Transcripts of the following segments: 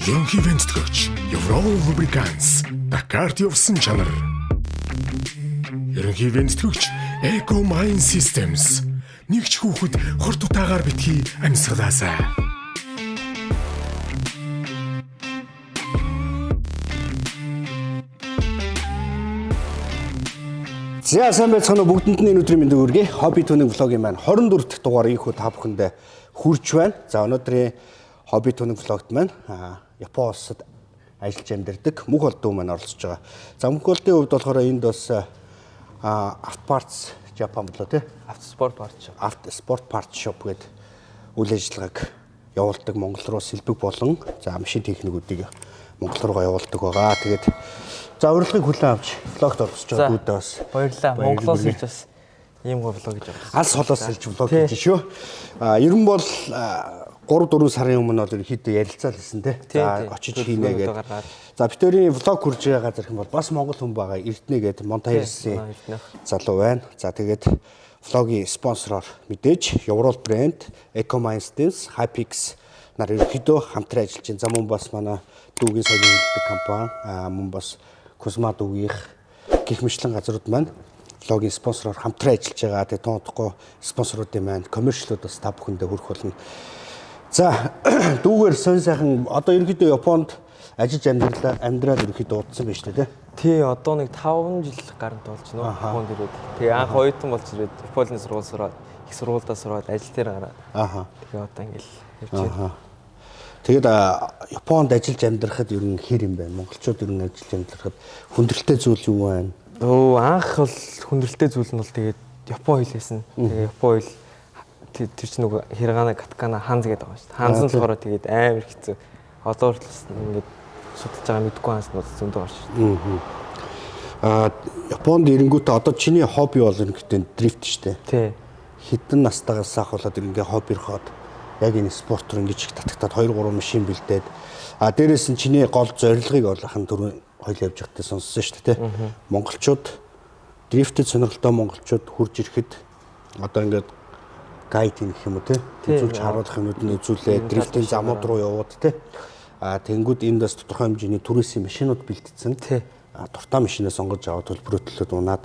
Ерөнхий бэнтгэгч Еврол Lubricants Дакарт явсан чанар. Ерөнхий бэнтгэгч Eco Mine Systems нэгч хүүхэд хор тутаагаар битгий амьсгалаасай. За сайн байцгаана уу бүгдэнд нь энэ өдрийн мэндийг хүргэе. Хобби түүний влогийн маань 24 дахь дугаар ийхүү та бүхэндээ хүрч байна. За өнөөдрийн хобби түүний влогт маань Япон улсад ажиллаж амьдардаг Мөнх Олдуу маань оролцож байгаа. За Мөнх Олдын хувьд болохоор энд бас Автопартс Japan болоо тий. Автоспорт парт shop. Авто спорт парт shop гэдэг үйл ажиллагааг явуулдаг Монгол руу сэлбэг болон за машин техникүүдийг Монгол руугаа явуулдаг байгаа. Тэгээд за урилгыг хүлээн авч влогт оролцож байгаа дүүдээ бас Баярлалаа. Баяр Монголоос хүргэе. ирж бас ийм гоё влог гэж байна. Алс холоос сэлж влог хийж шүү. Ер нь бол 3 4 сарын өмнө бол ерөнхийдөө ярилцаал хийсэн те. Тий, За тий. очиж хийнэ Төлөвлөгөөнүүдээ гэдэг. гаргаад. За битэрийн влог хүрж байгаа газар хэм бол бас монгол хүн байгаа. Эрдэнэ гэдэг Монтаярсын манай Эрдэнэ. залуу байна. За тэгээд влогийн спонсороор мэдээж Еврол брэнд, Eco Minds, Hypix нар ерөнхийдөө хамтран ажиллаж байна. За мөн бас манай дүүгийн соёлын хэлдэг компани, мөн бас Кузма дүүгийнх гих мэтлэн газрууд маань влогийн спонсороор хамтран ажиллаж байгаа. Тэгээд тун удахгүй спонсоруудын маань коммерчлууд бас та бүхэндээ хүрэх болно. За дүүгээр сонь сайхан одоо ерөнхийдөө Японд ажиллаж амьдраад ерөнхийдөө удсан байж тээ. Тий, одоо нэг 5 жил гарант болж байна. Японд ирээд. Тэгээ анх оюутан болж ирээд Японы сургууль сураад, их сургуульдаа сураад ажил дээр гараад. Тэгээ одоо ингээл явж байна. Тэгээд Японд ажиллаж амьдрахад ер нь хэр юм бэ? Монголчууд ер нь ажиллаж амьдрахад хүндрэлтэй зүйл юу байна? Өө анх бол хүндрэлтэй зүйл нь бол тэгээд Япон хэл байсан. Тэгээ Япон хэл тэр чинь нөгөө хиргана, катакана, ханз гэдэг байгаа шүү дээ. Ханз нь болохоор тэгээд амар хэцүү. Одоо хүртэл ингээд судалж байгаа мэдгүй ханз нь бол зөндөө гарч ирсэн. Японд ирэнгүүтээ одоо чиний хобби бол ерөнхийдөө дрифт шүү дээ. Тий. Хэдэн настайгаас ахуулаад ингээ хоббирхоод яг энэ спорт руу ингэж их татагтаад 2 3 машин бэлдээд дээрээс нь чиний гол зорилгыг бол ахын түрүү хоёул явж байхдаа сонссон шүү дээ, тэ. Монголчууд дрифтэд сонирхолтой монголчууд хурж ирэхэд одоо ингээд гайд хийх юм уу те үзүүлж харуулах юмнууд нь үзүүлээ дрифтийн замууд руу явууд те тэнгууд энд бас тодорхой хэмжээний түрээсийн машинууд бэлтгэсэн. Дуртай машинаа сонгож аваад төлбөрөөлөлөд унаад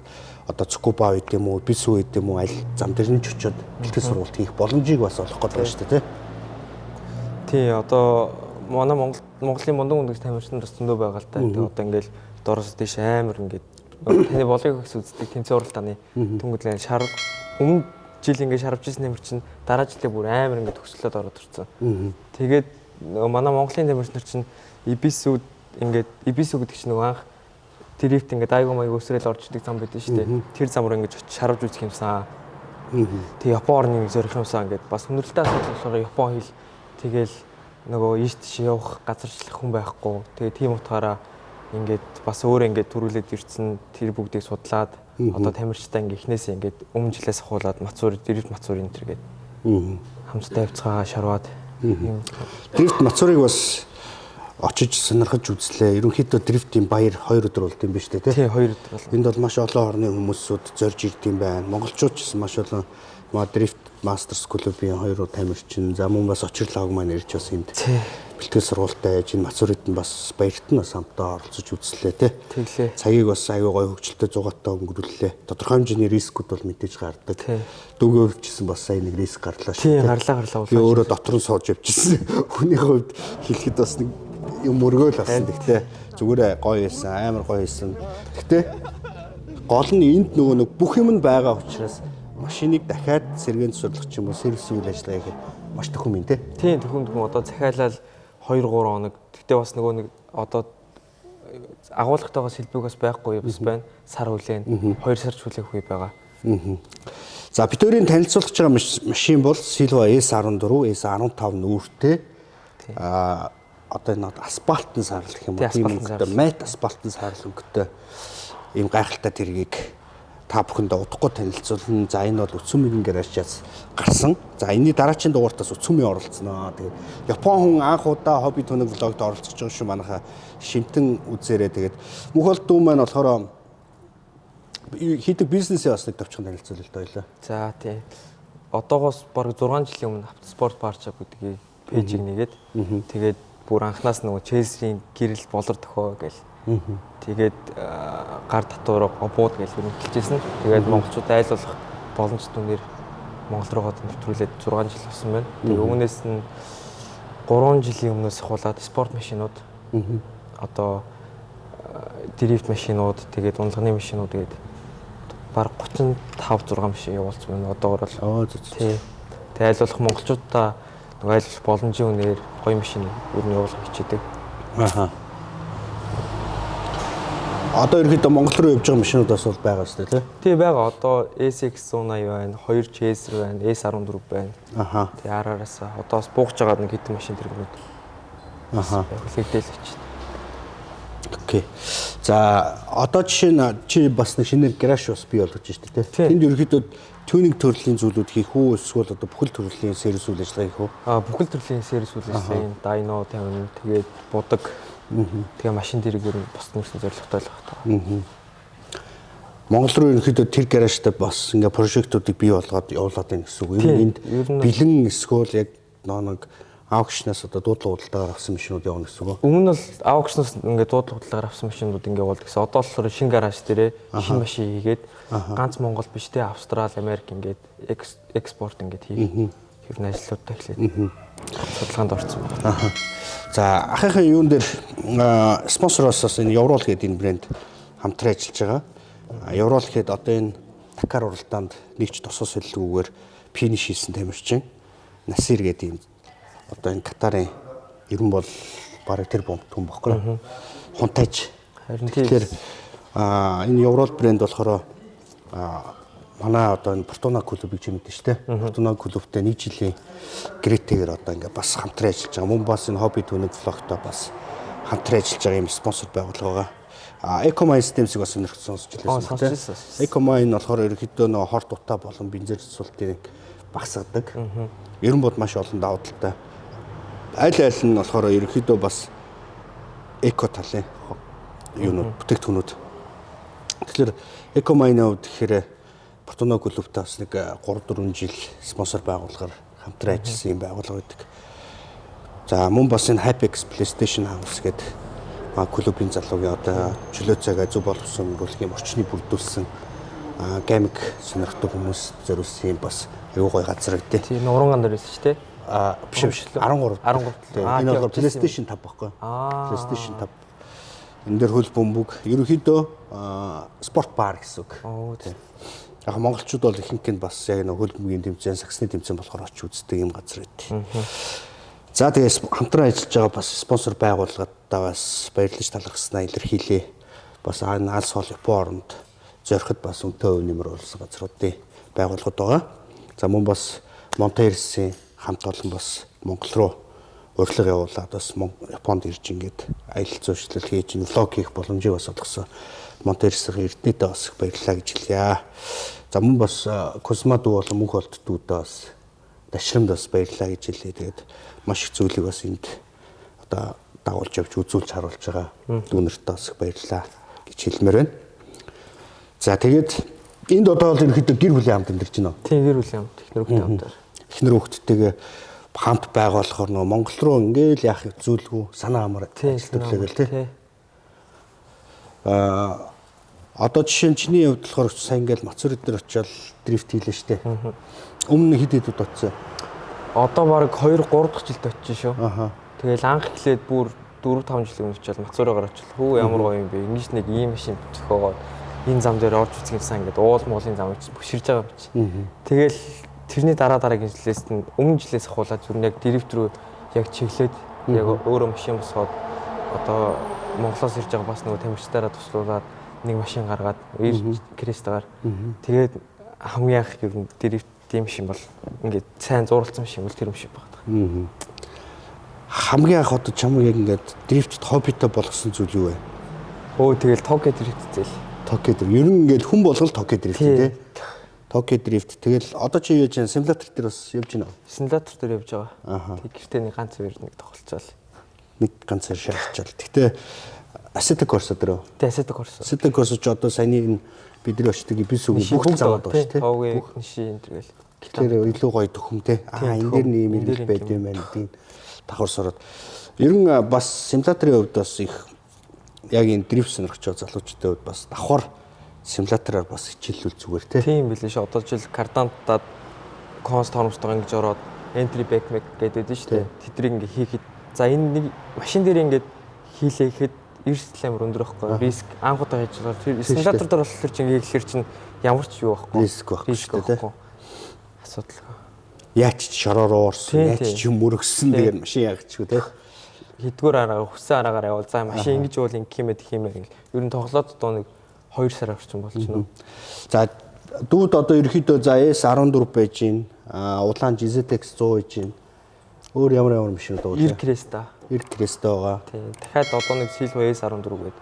одоо Цукуба үед юм уу, Бисүү үед юм уу аль зам дээр нь ч очиод бэлтгэл сургалт хийх боломжийг бас олох гээд байгаа шүү дээ, тэ. Тий, одоо манай Монгол Монголын мундаг мундаг тамирчин бас зөндөө байгаа л та. Тэгээ одоо ингээл доороос дээш амар ингээд таны болыг өгс үздэг тэмцээн уралдааны түнгэдлэн шар өмнө жил ингээд шарвж ирсэн тамирчин дараа жилээ бүр амар ингээд төгслөөд ороод ирсэн. Тэгээд нөгөө манай Монголын тамирчин нар чинь Ибисүү ингээд Ибисүү гэдэг чинь нөгөө анх дрифт ингээд айгу маяг өсрэл орж идэг зам байдсан шүү дээ. Тэр зам руу ингээд очиж шарвж үзэх юмсан. Тэг Япон орны зорих юмсан ингээд бас хүндрэлтэй асуудал болохоор Япон хэл тэгэл нөгөө ийш тийш явах газарчлах хүн байхгүй. Тэгээ тийм утгаараа ингээд бас өөр ингээд төрүүлээд ирсэн тэр бүгдийг судлаад одоо тамирчтай ингээд эхнээсээ ингээд өмнө жилээс ахуулаад Мацури, дрифт Мацури энэ төр гээд хамтдаа явцгаа шарваад юм. Дрифт Мацурыг бас очиж сонирхож үзлээ. Ерөнхийдөө дрифтийн баяр 2 өдөр болд юм биш үү, тэ. Тий, 2 өдөр бол. Энд бол маш олон орны хүмүүсүүд зорж ирд юм байна. Монголчууд ч гэсэн маш олон дрифт мастерс клубын 2 тамирчин, за мөн бас очирлог маань ирж бас энд бэлтгэл сургуультай байж энэ Мацурид нь бас баярт нь бас хамтдаа оролцож үзлээ, тэ. Тэглээ. Цагийг бас аюу гой хөгжилтэй зугаатай өнгөрүүллээ. Тодорхой хэмжээний рискүүд бол мэдээж гардаг. Тий. Дүүгээ хөвчсөн бас сая нэг риск гарлаа шүү Тий, дээ. гарлаа Би өөрөө дотор нь сууж явчихсан. Хүний хувьд хэлэхэд бас нэг юм мөргөөл болсон. Гэхдээ зүгээр гоё байсан, амар гоё байсан. Гэхдээ гол нь энд нөгөө нэг бүх юм нь байгаа учраас машиныг дахиад сэргээн судлах ч юм уу сервисийн үйл ажиллагаа хийхэд маш төхөм юм те. Тийм төхөм одоо захиалал 2 3 хоног. Тэгтээ бас нөгөө нэг одоо агуулгатайгоо сэлбэг бас байхгүй бас байна. Сар хүлээн 2 сар ч хүлээх үе байгаа. За битүүрийн танилцуулж байгаа машин бол Silva S14, S15 нүүртэй. Одоо энэ асфальтын саарл гэх юм уу Тий, тийм асфальтын өнгөтэй, саарл. мат асфальтын саарл өнгөтэй ийм гайхалтай тэргийг та бүхэндээ удахгүй танилцуулна. За энэ бол Үцүмийн гаражаас гарсан. За энэний дараагийн дугаартаас Үцүмийн оролцсноо. Тэгээд Япон хүн анх удаа хобби түнэг влогт оролцож байгаа шүү манайха шимтэн үзээрэй. Тэгээд Мөнх дүү маань болохоор хийдэг бизнесээ бас нэг товчхон танилцуулъя л доо ойлоо. За тий. Одоогоос бараг 6 жилийн өмнө Автоспорт парк гэдгийг пэйжийг нэгээд тэгээд Бүр анханаас нөгөө Chaser-ийн гэрэл болор төхөө гэл. Тэгээд гар татвар обууд гэл ер нь эхэлжсэн. Тэгээд монголчууд айл болох боломжтой үнээр Монгол руугаа нэвтрүүлээд 6 жил болсон байна. Тэгээд үүнээс нь 3 жилийн өмнөөс ахуулаад спорт машинууд одоо дрифт машинууд, тэгээд унлганы машинууд тэгээд бараг 35 6 машин явуулсан байна. Одоогор бол тий. Тэгээд аль болох монголчуудаа нөгөө аль болох боломжийн үнээр гоё машин ер нь явуулах хичээдэг. Аха. Одоо ерөөхдөө Монгол руу явж байгаа машинууд бас бол байгаа шүү дээ, тий? Тий, байгаа. Одоо SX 180 байна, 2 Chaser байна, S14 байна. Аха. Тий, RR-аас одоо бас буугч байгаа нэг хэдэн машин тэргүүнүүд. Аха. Хүлээгдээл очив. Окей. За, одоо жишээ нь чи бас нэг шинээр гараж бас бий болгож шүү дээ, тий? Тэнд ерөөхдөө тюнинг төрлийн зүйлүүд хийх үү, эсвэл одоо бүхэл төрлийн сервис үйл ажиллагаа хийх үү? Аа, бүхэл төрлийн сервис үйл ажиллагаа, dyno тавина, тэгээд будаг. Тэгээ машин дэрэг ер нь бус нэгсэн зорилготой л байна. Монгол руу ерөнхийдөө тэр гаражтай бас ингээ прожектуудыг бий болгоод явуулаад байна гэсэн үг. Ер нь энд бэлэн эсвэл яг нэг аукшнаас одоо дуудлага худалдаагаар авсан машинууд явна гэсэн үг. Өмнө нь бол аукшнаас ингээ дуудлага худалдаагаар авсан машинууд ингээ явуулдаг гэсэн. Одоо болохоор шинэ гараж дээрээ шинэ машин хийгээд ганц Монгол биш те Австрали, Америк ингээд экспорт ингээд хийх ер нь ажлуудаа эхлээд судалгаанд орсон байна. За, ахынхаа юун дээр спонсороос бас энэ Еврол гэдэг энэ брэнд хамтран ажиллаж байгаа. Еврол гэхэд одоо энэ Дакар уралдаанд нэг ч тосоо солилгүйгээр финиш хийсэн тамирчин Насир гэдэг юм одоо энэ Катарын ер нь бол бараг тэр бомб хүн баггүй. Хунтайч. Тэгэхээр энэ Еврол брэнд болохоор манай одоо энэ Фортуна клубыг чи мэднэ шүү дээ. Фортуна клубтэй нэг жилийн грэтэйгээр одоо ингээ бас хамтран ажиллаж байгаа. Мөн бас энэ хобби түүнэг влогтой бас хамтран ажиллаж байгаа юм спонсор байгууллага байгаа. А Ecomine Systems-ийг бас өнөрт сонсч илээсэн тийм. Ecomine болохоор ерөнхийдөө нөгөө хор дутаа болон бензин цэцүүлтийг багасгадаг. Ер нь бод маш олон давуу талтай. Аль аль нь болохоор ерөнхийдөө бас эко талын юунууд бүтээгдэхүүнүүд. Тэгэхээр Ecomine-ийн хувьд гэхээр Фортуна клубтай бас нэг 3-4 жил спонсор байгууллагаар хамтран ажилласан юм байгууллага байдаг. За мөн бас энэ HypeX PlayStation House гэдэг клубын залуугийн одоо чөлөө цагаа зөв боловсон өнгөрүүлэх юм орчныг бүрдүүлсэн гейминг сонирхдаг хүмүүс зориулсан юм бас аюу гой газар гэдэг. Тийм уранган дээр байсан шүү дээ. А биш 13 13. Энэ бол PlayStation 5 баггүй. PlayStation 5. Энэ дээр хөл бөмбөг ерөнхийдөө спорт бар гэсэн үг. Тийм. Яг монголчууд бол ихэнх нь бас яг нэг хөл бөмбөгийн тэмцээн, саксны тэмцээн болохоор очиж үздэг юм газар байт. За тэгээ хамтран ажиллаж байгаа бас спонсор байгууллагадаа бас баярлаж талархснаа илэрхийлээ. Бас алс хол Япон оронд зориход бас үнэтэй хувь нэмэр болсон газруудын байгууллагууд байгаа. За мөн бас Монтерсийн хамт олон бас Монгол руу урилга явуулаад бас Японд ирж ингээд аялал жуулчлал хийж влог хийх боломжийг бас олгосон. Монтерсийн эрдэнэтэй бас их баярлалаа гэж хэлье. За мөн бас Косма дүү болон мөнх болт дүүдээ бас дашрамд бас баярлалаа гэж хэлье. Тэгээд маш их зүйлийг бас энд одоо дагуулж явж үзүүлж харуулж байгаа дүүнэртээ бас их баярлалаа гэж хэлмээр байна. За тэгээд энд одоо бол ерөнхийдөө гэр бүлийн хамт амьдарч байна уу? Тийм, гэр бүлийн хамт, эхнэр хүүхдээ хамт. Эхнэр хүүхдтэйгээ хамт байгаа болохоор нөгөө Монгол руу ингээл яах зүйлгүй санаа амар ажилладаг лээ гэл тий. Одоо жишээ нь чиний хувьд болохоор сайн ингээл Мацури дээр очиод дрифт хийлээ штэ. Өмнө хэд хэдүүд очсон? Одоо бараг 2 3 дахь жилд очиж шүү. Тэгэл анх эхлээд бүр 4 5 жилийн өмнө очиод Мацуригаар очил. Хүү ямар гоё юм бэ? Ингэж нэг ийм машин зөхөөгоод энэ зам дээр орж үзэх юмсан ингээд уул моолын замыг бөширж байгаа юм чи. Тэгэл тэрний дараа дараагийн жилээс нь өмнө жилээс ахуулаад зүр нь яг дрифт рүү яг чиглээд яг өөрөө машин босгоод одоо Монголоос ирж байгаа бас нөгөө тамирчдаараа туслуулаад нэг машин гаргаад Крестагаар тэгээд хамгийн анх ер нь дрифтийн машин бол ингээд сайн зуралцсан машин бол тэр машин байна. Хамгийн анх одоо чам яг ингээд дрифтд хоббитой болгосон зүйл юу вэ? Өө тэгэл Токио дрифт зээл. Токио дрифт. Ер нь ингээд хүн болгол Токио дрифт тий. Токио дрифт. Тэгэл одоо чи яаж яана? Симулятор дээр бас явж байна уу? Симулятор дээр явж байгаа. Тэг гэртээ нэг ганц хоёр нэг тоглолцоол. Нэг ганц хоёр шаарчаал. Гэтэ Assetto Corsa дээр үү? Тэ Assetto Corsa. Assetto Corsa ч одоо саяны энэ бидний очдөг бис үг бүх замууд байна шүү дээ. Бүх ниши энэ төр гэл. Тэр илүү гоё төхөм те. Аа энэ дээр нэг юм ирэл байд юм байна гэдгийг давхар сороод. Ер нь бас симуляторын хувьд бас их яг энэ дрифт сонирхож байгаа залуучдын хувьд бас давхар симулятороор бас хичээллүүл зүгээр те. Тийм билээ шүү. Одоо жишээл кардантад const тормозтойгоо ингэж ороод entry back make гэдэг байдаг шүү дээ. Тэдрийг ингээ хийхэд за энэ нэг машин дээр ингээд хийлээ гэхэд эрсдэл амар өндөр байхгүй. Риск анх удаа хийж байгаа. Тэр симулятор дээр болохоор чи ингээ хийхлээр чинь ямар ч юу байхгүй. Риск байхгүй шүү дээ. Асуудалгүй. Яаж ч шороор уурсан, яаж ч юм мөрөгсөн тэгээд машин ягчгүй те. Хэдгээр арга, хүссэн аргаар явал за машин ингэж уул ингэх юм ээ гэх юм ээ гэл. Ер нь тоглоод одоо нэг 2 сар орчим болчихно. За дүүд одоо ерөөхдөө за S14 байж гин, улаан GZX 100 байж гин. Өөр ямар ямар машинууд байгаа вэ? Cresta. Air Cresta байгаа. Тийм. Дахиад одоо нэг Silva S14 гэдэг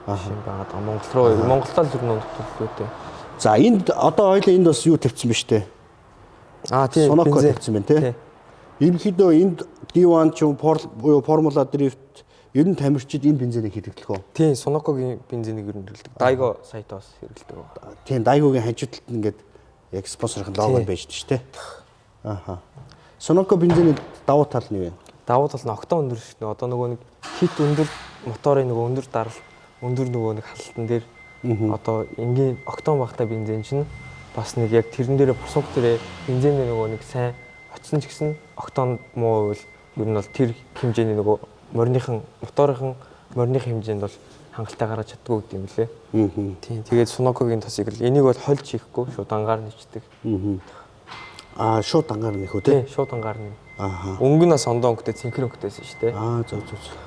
машин байгаа. Монгол руу Монголдоо л ер нь төлөвлөлттэй. За энд одоо хоёлаа энд бас юу тавьсан ба штэ. Аа тийм. Sunoco тавьсан байна тий. Ерөнхийдөө энд D1 ч юм Formula Drift ер нь тамирчид энэ бензинийг хэрэглэх үү? Тийм, Sunoco-гийн бензинийг ер нь хэрэглэдэг. Daigo сайтаас хэрэглэдэг. Тийм, Daigo-гийн хажуу талд ингээд яг спонсорын лого байж шүү дээ. Ааха. Sunoco бензиний давуу тал нь юу вэ? Давуу тал нь октон өндөр шүү дээ. Одоо нөгөө нэг хит өндөр моторын нөгөө өндөр даралт, өндөр нөгөө нэг халтан дээр одоо энгийн октон багтай бензин чинь бас нэг яг тэрэн дээрээ бусууг дээрээ бензиний нөгөө нэг сайн очсон ч гэсэн октон муу байвал ер нь бол тэр хэмжээний нөгөө мориныхан моторынхан морины хэмжээнд бол хангалттай гаргаж чаддгүй гэдэг юм лээ. Тийм. Тэгээд Sunoco-гийн тосыг л энийг бол хольж хийхгүй шууд ангаар нэчдэг. Аа шууд ангаар нэх үү те? Тийм, шууд ангаар нэ. Ааха. Өнгө нь бас ондоо өнгөтэй, цэнхэр өнгөтэйсэн шүү дээ. Аа зөв зөв зөв.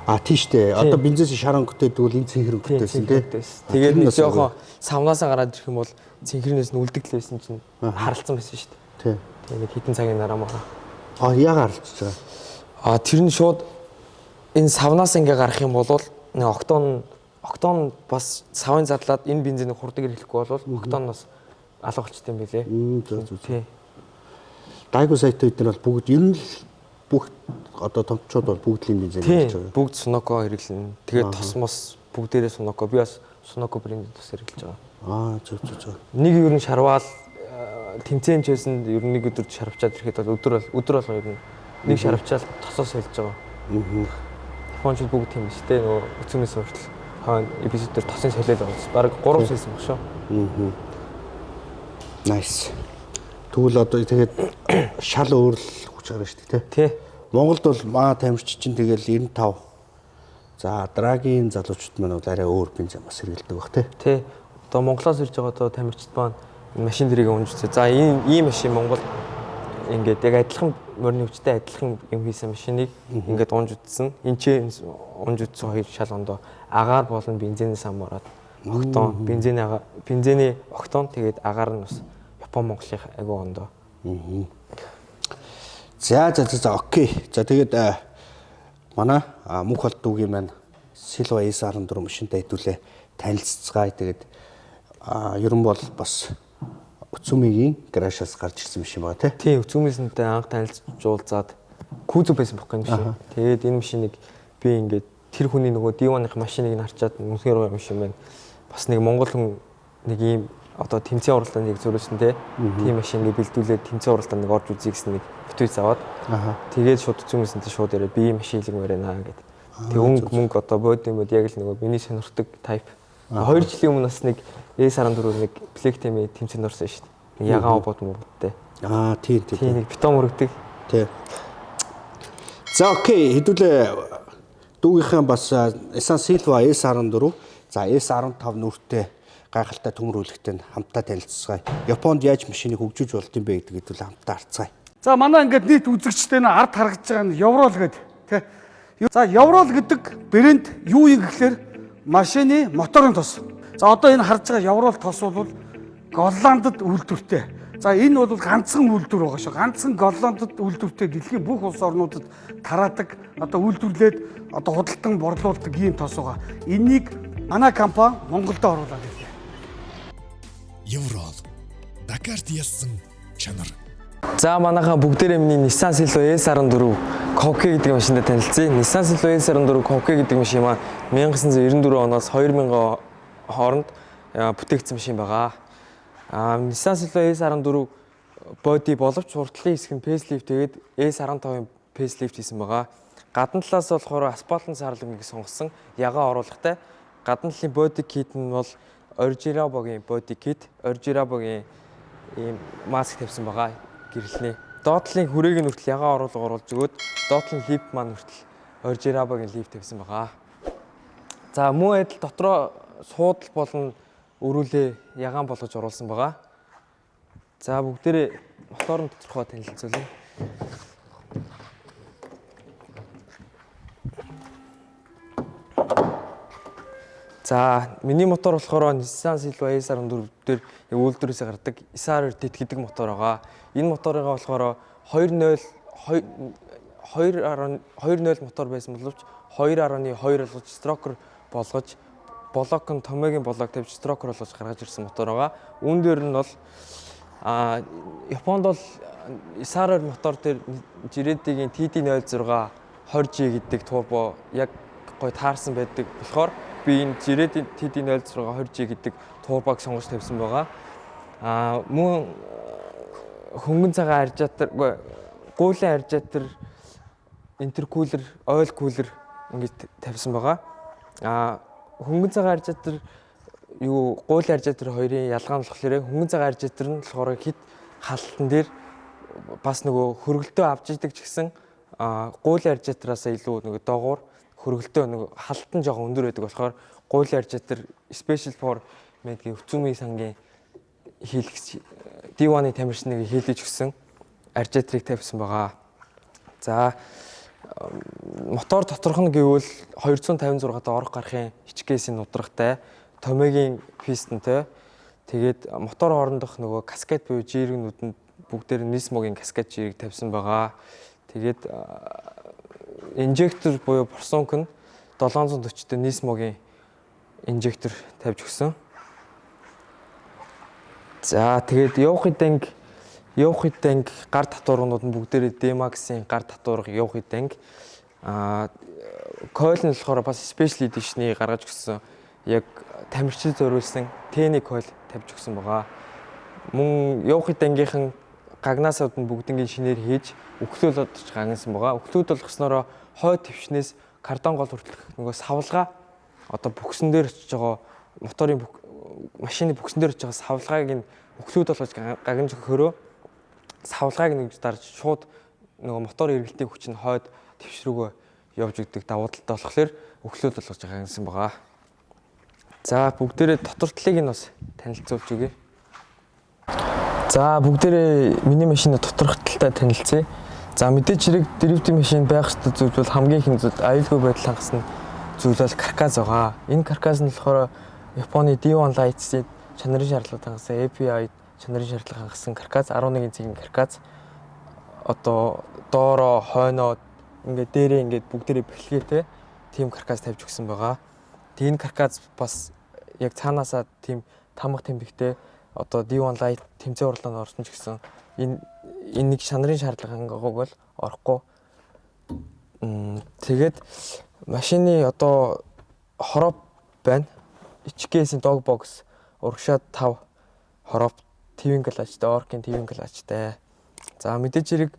А тийм шүү дээ. Одоо бензинээс шар өнгөтэй тэгвэл энэ цэнхэр өнгөтэйсэн тий. Тэгээд нэг жоохон савнаасаа гараад ирэх юм бол цэнхэрнээс нь үлдэгдэл байсан чинь харалцсан байсан шүү дээ. Тий. Тэгээд нэг хитэн цагийн дараа маа. А яагаад харалцж байгаа? А тэр нь шууд энэ савнаас ингээ гарах юм бол нэг октон бас савын задлаад энэ бензинийг хурдаг хэрэглэхгүй бол октон бас алга болчт юм билээ. Зөв зөв. Тий. Daigo сайт бид нар бол бүгд ер нь л бүх одоо томчууд бол бүгд л энэ бензин хэрэглэж байгаа. Бүгд Sunoco хэрэглэнэ. Тэгээд тос мос бүгдээрээ Sunoco. Би бас Sunoco брендийн тос хэрэглэж байгаа. Аа зөв зөв зөв. Нэг ер нь шарваал тэмцээн чийсэн ер нь нэг өдөр шарвчаад ирэхэд бол өдөр болгон ер нь нэг шарвчаал тосоо сольж байгаа. Японочууд бүгд тийм биш те нөгөө өцөмөөс хүртэл хойно эпизод дээр тосын солиол байгаа. Бараг 3 сольсон баг шүү. Nice. Тэгвэл одоо тэгээд шал өөр л хүч гарна шүү дээ те. Монголд бол маа тамирч чинь тэгэл 95. За драгийн залуучууд маань бол арай өөр бензин бас хэрэглэдэг бах те. Тий. Одоо Монголоос ирж байгаа одоо тамирчид маань машин дэрийг унж үзээ. За ийм машин Монгол ингээд яг адилхан морины хүчтэй адилхан юм хийсэн машиныг ингээд унж үзсэн. Энд чи унж үзсэн хоёр шал ондоо агаар болон бензинээс хамаарат октон, бензиний октон тэгээд агаар нь бас Япон Монголын айгуу ондоо. За за за окей. За тэгээд манай мөнх болт дүүгийн маань Silva S14 машинтай хэдүүлээ танилццгаая. Тэгээд ер нь бол бас Өцүмигийн гаражаас гарч ирсэн машин байгаа тий. Тийм, Өцүмисэнтэй анх танилцуулзаад кузов байсан байхгүй юм шиг. Тэгээд энэ машиныг би ингээд тэр хүний нөгөө D1-ийн машиныг нь харчаад үнэхээр гоё машин байна. Бас нэг монгол хүн нэг ийм одоо тэмцээн уралдаанд нэг зориулсан тий. Тийм машин ингээд бэлдүүлээд тэмцээн уралдаанд нэг орж үзье гэсэн нэг бүтээц аваад. Тэгээд шууд Өцүмисэнтэй шууд яриа би ийм машин хийлгмээр байна гэд. Тэг өнгө мөнгө одоо бод юм бод яг л нөгөө миний сонирхдаг type. 2 жилийн өмнө бас нэг S14 нэг Black Team-ийн тэмцээнд орсон шүү дээ. Нэг ягаан бод модтэй. Аа тийм тийм. Тийм нэг бетон мөрөгдөг. Тий. За окей, хэдүүлээ дүүгийнхээ бас Nissan Silva S14, за S15 нүртэй гайхалтай төмөр үлгтэй хамтдаа танилцсгаая. Японд яаж машиныг хөгжүүлж болд юм бэ гэдэг хэдүүлээ хамтдаа харцгаая. За манай ингээд нийт үзэгчтэй нь ард харагдж байгаа нь Еврол гэдэг тий. За Еврол гэдэг брэнд юу юм гэхлээр машины моторын тос. За одоо энэ харж байгаа Еврол тос бол Голландд үйлдвэртэй. За энэ бол ганцхан үйлдвэр байгаа шүү. Ганцхан Голландд үйлдвэртэй дэлхийн бүх улс орнуудад тараадаг, одоо үйлдвэрлээд одоо худалдан борлуулдаг ийм тос байгаа. Энийг манай компани Монголд оруулаад ирлээ. Еврол Дакарт ялсан чанар. За манайхан бүгдээрээ миний Nissan Silvia S14 Coque гэдэг машинтай танилцъя. Nissan Silvia S14 Coque гэдэг машин маань 1994 оноос 2000 хооронд бүтээгдсэн машин байгаа. Nissan Silvia S14 body боловч уртлын хэсэг нь facelift тэгээд S15-ын facelift хийсэн байгаа. Гадна талаас болохоор асфальтын сарлангийг сонгосон, ягаан оруулахтай. Гадна талын body kit нь бол Orgiraboгийн body kit, Orgiraboгийн ийм маск тавьсан байгаа гэрлэний. Доод талын хүрээг нь хүртэл ягаан оруулга оруулж өгөөд доод талын lip маань хүртэл Orgiraboгийн lip тавьсан байгаа. За, мөн адил дотроо суудал болон өрүүлээ ягаан болгож оруулсан байгаа. За, бүгдээрээ мотор нь тодорхой танилцуулъя. За, миний мотор болохоор Nissan Silvia S14 дээр яг үйлдвэрээс гардаг SR DT гэдэг мотор байгаа. Энэ моторыгаа болохоор 2.0 2.2.0 мотор байсан боловч 2.2 болгож stroker болгож, блок нь Томегийн блок тавьж stroker болгож гаргаж ирсэн мотор байгаа. Үүн дээр нь бол Японд бол SR мотор дээр Giretti-гийн TD06 20G гэдэг турбо яг гой таарсан байдаг болохоор би энэ Giretti TD06 20G гэдэг турбог сонгож тавьсан байгаа. Мөн хөнгөн цагаан радиатор, гуйлын радиатор, intercooler, oil cooler ингэж тавьсан байгаа. Хөнгөн цагаан радиатор юу, гуйлын радиатор хоёрын ялгаа нь болохоор хөнгөн цагаан радиатор нь болохоор хит халтан дээр бас нөгөө хөргөлтөө авч идэг ч гэсэн гуйлын радиатораасаа илүү нөгөө доогуур хөргөлтөө нөгөө халтан жоохон өндөр байдаг болохоор гуйлын радиатор Special for мэдгийн Хүцүүмийн сангийн хийлгэж D1-ы тамирчныг хийлгэж өгсөн радиаторыг тавьсан байгаа. За, мотор доторх нь гэвэл 256 та орох гарахын HKS-ийн нудрагтай, Томегийн пистонтой. Тэгээд мотор хоорондох нөгөө каскад буюу жиргнүүд нь бүгдээр Nismo-гийн каскад жирэг тавьсан байгаа. Тэгээд инжектор буюу форсунк нь 740-тэй Nismo-гийн инжектор тавьж өгсөн. За, тэгээд явахын танк гар татварнууд нь бүгдээрээ D-Max-ийн гар татварга явахын танк. Coil нь болохоор бас Special Edition-ы гаргаж өгсөн, яг тамирчид зориулсан Тэний coil тавьж өгсөн байгаа. Мөн явахын тангийнхан гагнаасууд нь бүгднгийн шинээр хийж өглөөл одож гагнасан байгаа. Өглөөд болгоснороо хойд твшнээс кардон гол хүртэлх нөгөө савлгаа, одоо бүхсэн дээр очиж байгаа моторын, машины бүхсэн дээр очиж байгаа савлгааг нь өглөөд болгож гагнаж өгөхөөрөө савлгааг нэгж дарж шууд нөгөө мотор эргэлтийн хүч нь хойд твш рүүгөө явж өгдөг давуу талтай болохоор өглөөд болгож гагнасан байгаа. За, бүгдээрээ дотор талыг нь бас танилцуулж өгье. За, бүгдээрээ миний машины доторх талтай танилцъя. За, мэдээж хэрэг drift машин байх ёстой зүйл бол хамгийн их зүйл, аюулгүй байдал хангасан зүйл бол каркас байгаа. Энэ каркас нь болохоор Японы D1 Lights-ийн чанарын шаардлага хангасан, API чанарын шаардлага хангасан каркас, 11 цэгийн каркас. Одоо доороо, хойноо, ингээд дээрээ ингээд бүгдээрээ бэхлэгээтэй тийм каркас тавьж өгсөн байгаа. Тэгээ энэ каркас бас яг цаанаасаа тийм тамга тэмдэгтэй, одоо D1 Light тэмцээн уралдаанд орсон ч гэсэн энэ нэг чанарын шаардлага хангаагүй бол орохгүй. Тэгээд машины одоо хороп байна. HKS-ийн dog box, урагшаад 5 хороп, twin clutch-тай, Orc-ийн twin clutch-тай. За, мэдээж хэрэг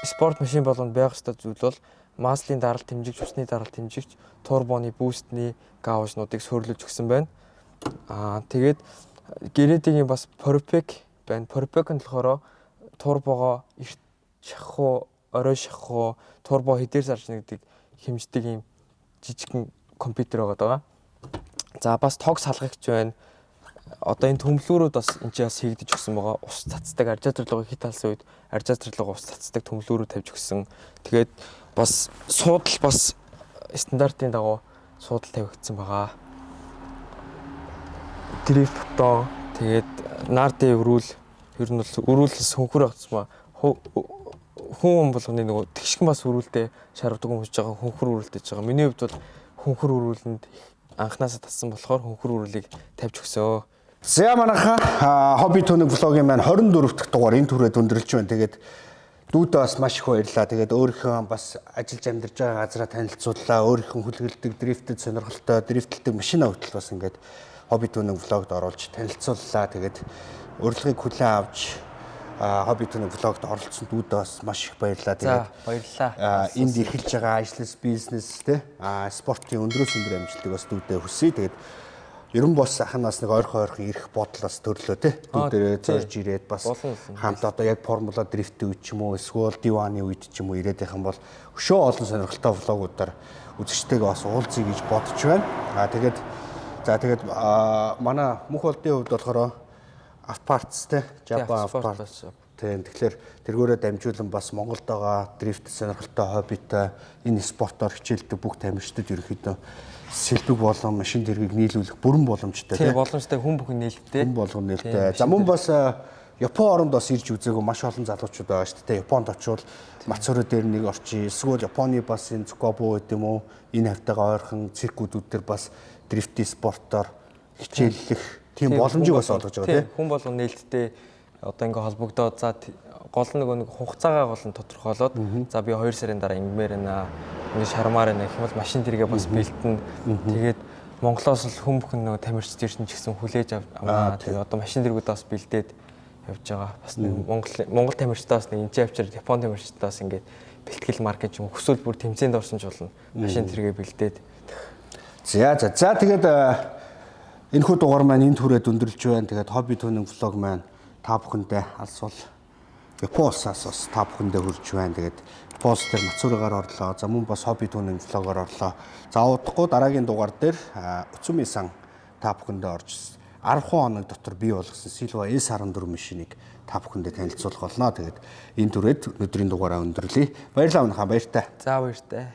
спорт машин болгонд байх ёстой зүйл бол маслын даралт хэмжигч, усны даралт хэмжигч, турбоны boost-ний gauge-нуудыг суйрлуулж өгсөн байна. Тэгээд Geretti-гийн бас Propac байна. Propac нь болохоор турбогоо эрт шахах уу, орой шахах уу, турбо хэдээр зарж нэгдэг хэмждэг юм жижигхэн компьютер байгаа даа. За, бас тог салгагч байна. Одоо энэ төмлөрүүд бас энэ ч бас хийгдэж өгсөн байгаа. Ус цацдаг, радиатор руугаа хит алсан үед радиатор руугаа ус цацдаг төмлөрүүд тавьж өгсөн. Тэгээд бас суудал бас стандартын дагуу суудал тавигдсан байгаа. Drift button, тэгээд нарды өрүүл, ер нь бол өрүүлс хөнхөр багцсан хүн хүн болгоны нөгөө тэгшгэн бас өрүүлдэ шарвдаг хүмүүс байгаа, хөнхөр өрүүлдэж байгаа. Миний хувьд бол хөнхөр өрүүлэнд анханасаа татсан болохоор хөнхөр өрүүлийг тавьж өгсөө. За, манайхаа Hobby Tuning vlog-ийн маань 24 дахь дугаар энэ түрээд өндөрлөж байна. Тэгээд дүүдээ бас маш их баярлалаа. Тэгээд өөрийнхөө бас ажиллаж амьдарч байгаа газараа танилцууллаа. Өөрийнхөө хүлгэлдэг drift-д сонирхолтой, drift-лдэг машина хүртэл бас ингээд Hobby Tuning vlog-д оруулж танилцууллаа. Тэгээд урилгыг хүлээн авч Hobby Tuning vlog-т оролцсон дүүдээ бас маш их баярлалаа. За, баярлалаа. Энд эрхэлж байгаа ажлаас, бизнес те спортын өндрөөс өндөр амжилтыг бас дүүдээ хүсье. Тэгээд ер нь бас ахнаас нэг ойрхон ойрхон ирэх бодол бас төрлөө те. Дүүдэрээ зорж ирээд бас хамт одоо яг формула дрифтийн үед ч юм уу эсвэл диваны үед ч юм уу ирээд байх юм бол өшөө олон сонирхолтой vlog-уудаар үзэгчтэйгээ бас уулзъя гэж бодож байна. Тэгээд за тэгээд манай мөнх болдын хувьд болохоор Автопартс те, Japan Автопартс. Тийм, тэгэхээр тэргүүрээ дамжуулан бас Монголд байгаа дрифт сонирхолтой хоббитой энэ спортоор хичээлдэг бүх тамирчдад ерөнхийдөө сэлбэг болон машин тэргийг нийлүүлэх бүрэн боломжтой тийм боломжтой, хүн бүхэн нээлттэй. Хүн болгон нээлттэй. За мөн бас Япон оронд бас ирж үзээгүй маш олон залуучууд байгаа шүү дээ. Японд очивол Мацури дээр нэг орчих. Эсвэл Японы бас энэ Цукабо гэдэг юм уу энэ хавтайгаа ойрхон циркүүдүүд дээр бас дрифт спортоор хичээллэх тийм боломжийг бас олгож байгаа тийм. Хүн болгон нээлттэй одоо ингээ холбогдоод за гол нөгөө нэг хугацаагаа гол нь тодорхойлоод за би 2 сарын дараа ингэмээр байна, ингээ шармаар байна гэх юм бол машин тэргээ бас бэлтэн. Тэгээд Монголоос л хүн бүхэн нөгөө тамирчид ирсэн ч гэсэн хүлээж авнаа. Тэгээд одоо машин тэргүүд бас бэлдээд явж байгаа. Бас нэг Монгол тамирчдаас нэг энэ авчир Япон тамирчдаас ингээд бэлтгэл маркет юм хүсвэл бүр тэмцээнд орсон ч болно. Машин тэргээ бэлдээд. За за за тэгээд энэхүү дугаар маань энэ түрээд өндөрлж байна. Тэгээд Hobby Tuning vlog маань та бүхэндээ алсвал Япон улсаас бас та бүхэндээ хүрч байна. Тэгээд Япон улс дээр Мацуригаар орлоо. За мөн бас Hobby Tuning vlog-оор орлоо. За удахгүй дараагийн дугаар дээр Уцуми сан та бүхэндээ орж 10 хоног дотор бий болгосон Silva S14 машиныг та бүхэндээ танилцуулах болно. Тэгээд энэ түрээд өнөөдрийн дугаараа өндөрлөе. Баярлалаа өнөхөө, баяртай. За баяртай.